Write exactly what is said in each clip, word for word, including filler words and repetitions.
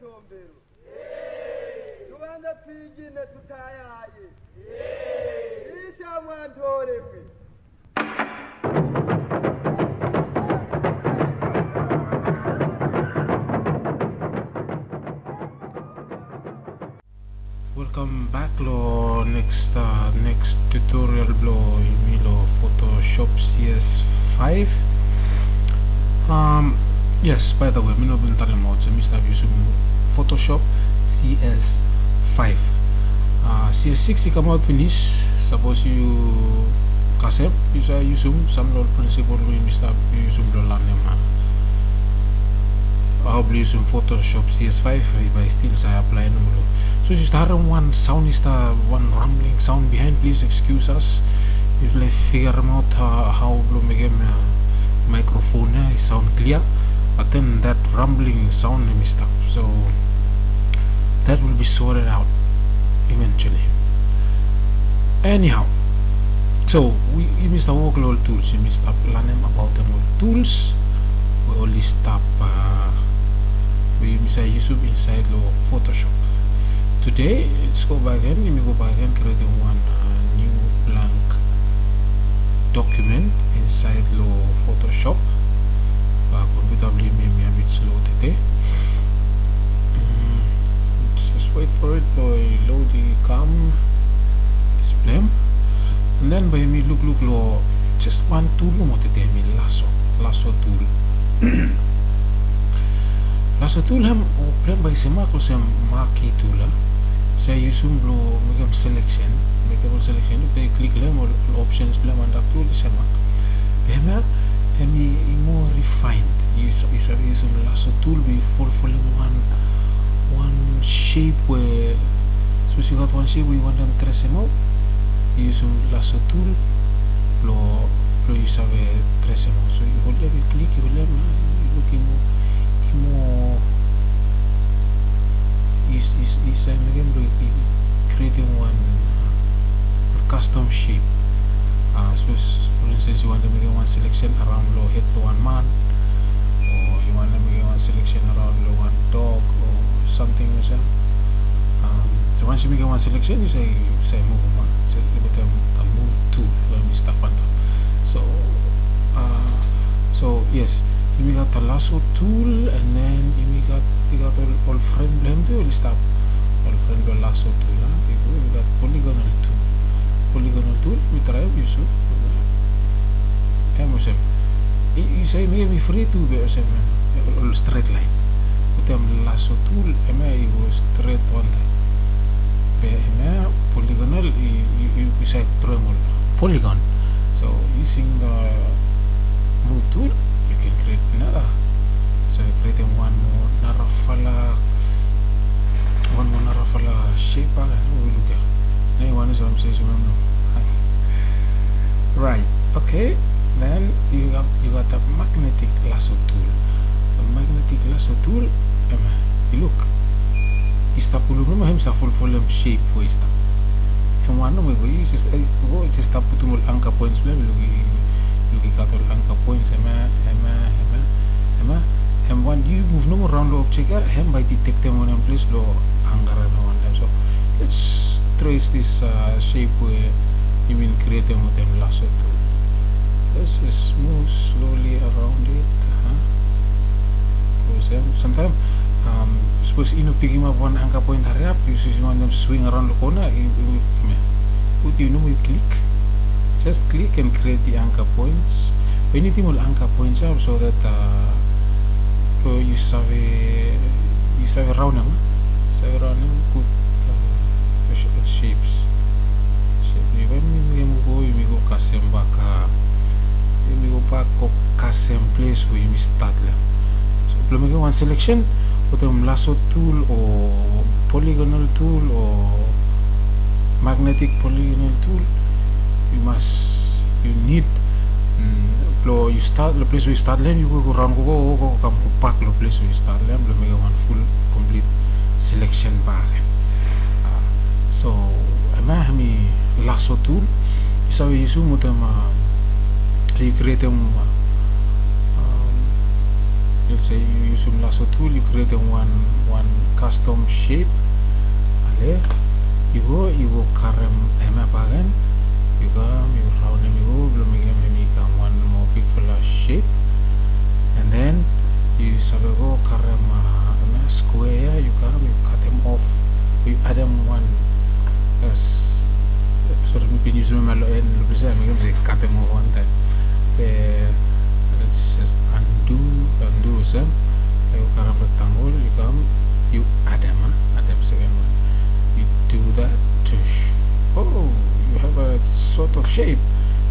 Tombero. Tubanze twigine tutayaye. Isha mwantorebwe. Welcome back lo next, uh, next tutorial blo yumi lo Photoshop C S five. Um, yes, by the way, mi no bin talemaot se mi stap yusum Photoshop C S five. Uh, C S six i kamaot finis, sapos yu kasem, yu save yusum sam lo ol prinsipol we yumi stap yusum blo lanem, uh, hao blo yusum Photoshop C S five, bae yu stil save aplae nomo lo. So yu stap harem wan saon i stap, wan rumbling saon bihaen, please excuse us. Yufala i figeremaot hao, hao blo mekem, uh, microphone ia i saon klia, but then that rumbling saon hemi stap. So that will be sorted out eventually. Anyhow, so we, yumi stap wok lo ol tools, yumi stap lanem abaotem ol tools we oli stap, uh, we yumi save yusum insaed lo Photoshop. Today, let's go back again, yumi go bak agen, krietem wan, uh, niu blank document insaed lo Photoshop. Uh, kompiuta blo yumi hemi a bit slow tede. Mm, just wait for it blo i load i kam. Yes, blem. And then bae yumi lukluk lo just wan tool nomo tede, hemi lasso, lasso tool. Lasso tool hem, o blem bae i semak olsem marquee tool, a? Yu save yusum blo mekem selection, mekem ol selection, yu klik lo hem, ol options blem antap tu oli semak. Be hemia hemi moa refined. Yu save yusum lasso tool be yu folfolem wan, wan shape we, sapos yu gat wan shape we yu wantem tresemaot, yu yusum lasso tool blo, blo yu save tresemaot. So yu holem, yu klik, yu holem, a, yu luk i moa, i moa, yu save mekem blo yu krietem wan, uh, custom shape. Uh, sapos, for instance, yu wantem mekem wan selection araon lo hed blo wan man, o yu wantem mekem wan selection araon lo wan dog o samting olsem. Um, so once yu mekem wan selection, yu save, yu save muvum, a? So yu putum a move tool we hemi stap antap. So, uh, so yes, yumi gat lasso tool, and then yumi gat, i gat ol, ol fren blo hem tu oli stap. Ol fren blo lasso tool, a? Yumi gat polygonal tool. Polygonal tool, mi traem yusum. Hem olsem. Yu save mekem i fri tu be olsem, ol, ol straight line. Putum lasso tool, hemia i go stret wantaem. Be hemia polygonal, yu, yu, yu save droem ol polygon. So using the move tool, you can create another. So yu krietem wan moa narafala, wan moa narafala shape, a, we yu luk ia. Nao yu wantem saem se yu save mem no. Right, okay. Then yu gat, yu gat a magnetic lasso tool. A magnetic lasso tool, hemia, yu luk. Yu stap pulum nomo, hem save folfolem shape we i stap. Hem wan nomo i go, yu jes, eh, go jes stap putum ol anchor points blong hem, yu luk i, yu luk i gat ol anchor points, hemia, hemia, hemia, hemia. Hem wan yu muv nomo raon lo object ia, hem bae i detektem wanem ples blong anchor hem lo wan taem. So let's trace this, uh, shape we yumi'n krietem wetem lasso tool. Let's just move slowly around it, huh? Bikos, um, samtaem, um, sapos yu no pikimap wan anchor point hariap, yu, yu wantem swing around lo corner, yu, yu, yu, yu nomo yu klik. Just click and create the anchor points. Be yu nidim ol anchor points ia so that, uh, so yu save, yu save raonem, save raonem gud, uh, shapes. Shape, yumi go, yumi go kasem bak, uh, yumi go bak go kasem ples we yumi stat lo hem. So blong mekem wan selection, wetem lasso tool o polygonal tool o magnetic polygonal tool, yu mas, yu nid, mm, blong yu stat, lo ples we yu stat lo hem, yu go, go raon go, go, go, go kam go bak lo ples we yu stat lo hem, blong mekem wan full complete selection bak. Ah, so hemia hemi lasso tool. Yu save yusum wetem, ah, yu krietem, ah, um, let's say yu yusum lasso tool, yu krietem wan, wan custom shape. Ale, yu go, yu go karem hemia bakegen. Yu kam, yu raonem, yu go blong mekem hemi kam wan moa bigfala shape. And then yu save go karem, uh, hemia square ia, yu kam, yu katem off, yu adem wan, yes. Sori, mi bin yusum hemia long en long ples ia, mekem se katem off wantaem. Be let's just undo, undo olsem. Yu karem rectangle, yu kam, yu adem, ah, adem second one. You do that, tush. Oh, you have a sort of shape.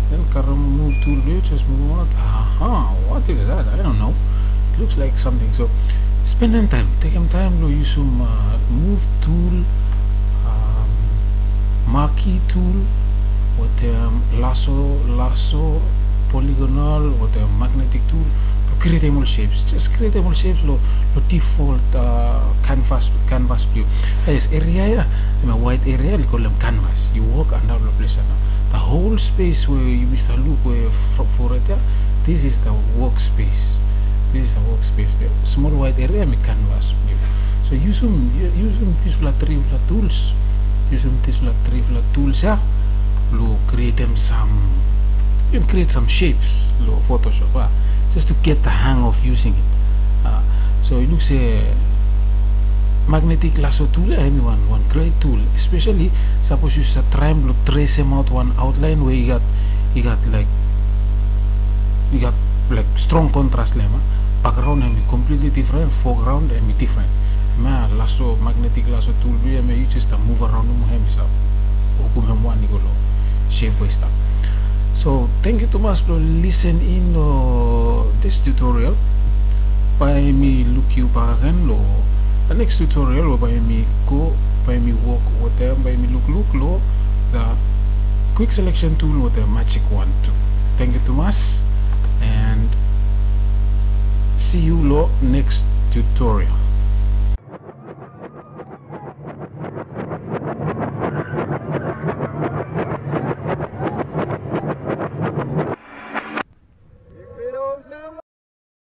Then karem move tool blong yu, just move out. Aha, what is that? I don't know. It looks like something. So spendem taem, tekem taem blong yusum, uh, move tool, um, marquee tool, wetem lasso, lasso, polygonal, wetem magnetic tool, blong krietem ol shapes. Just krietem ol shapes long, long default, uh, canvas, canvas blong yu. Ah, yes, area ia, hemia white area, oli kolem canvas. Yu wok antap long ples ia nao. The whole space we yumi stap luk we fo-, fored ia, this is the workspace. This is the workspace. Smol white area hemi canvas blong yu. So yusum, yu-, yusum disfala trifala tools. Yusum disfala trifala tools ia blong krietem sam, yu create some shapes long Photoshop, ah, just to get the hang of using it. Ah, so yu luk se magnetic lasso tool ia hemi wan, wan great tool, especially sapos yu stap traem blong tracem aot wan outline we i gat, i gat like, i gat like strong contrast long hem, ah. Background hemi completely different, foreground hemi different. Hemia lasso, magnetic lasso tool blong yu ia, hemia yu just move around nomo, hemi stap wokem hem wan i go long shape we i stap. So thank you tumas blong listen in long this tutorial. Bae mi luk yu bakegen long the next tutorial we bae mi go, bae mi wok wetem, bae mi lukluk long the quick selection tool wetem magic wand tool. Thank you tumas, and see you long next tutorial.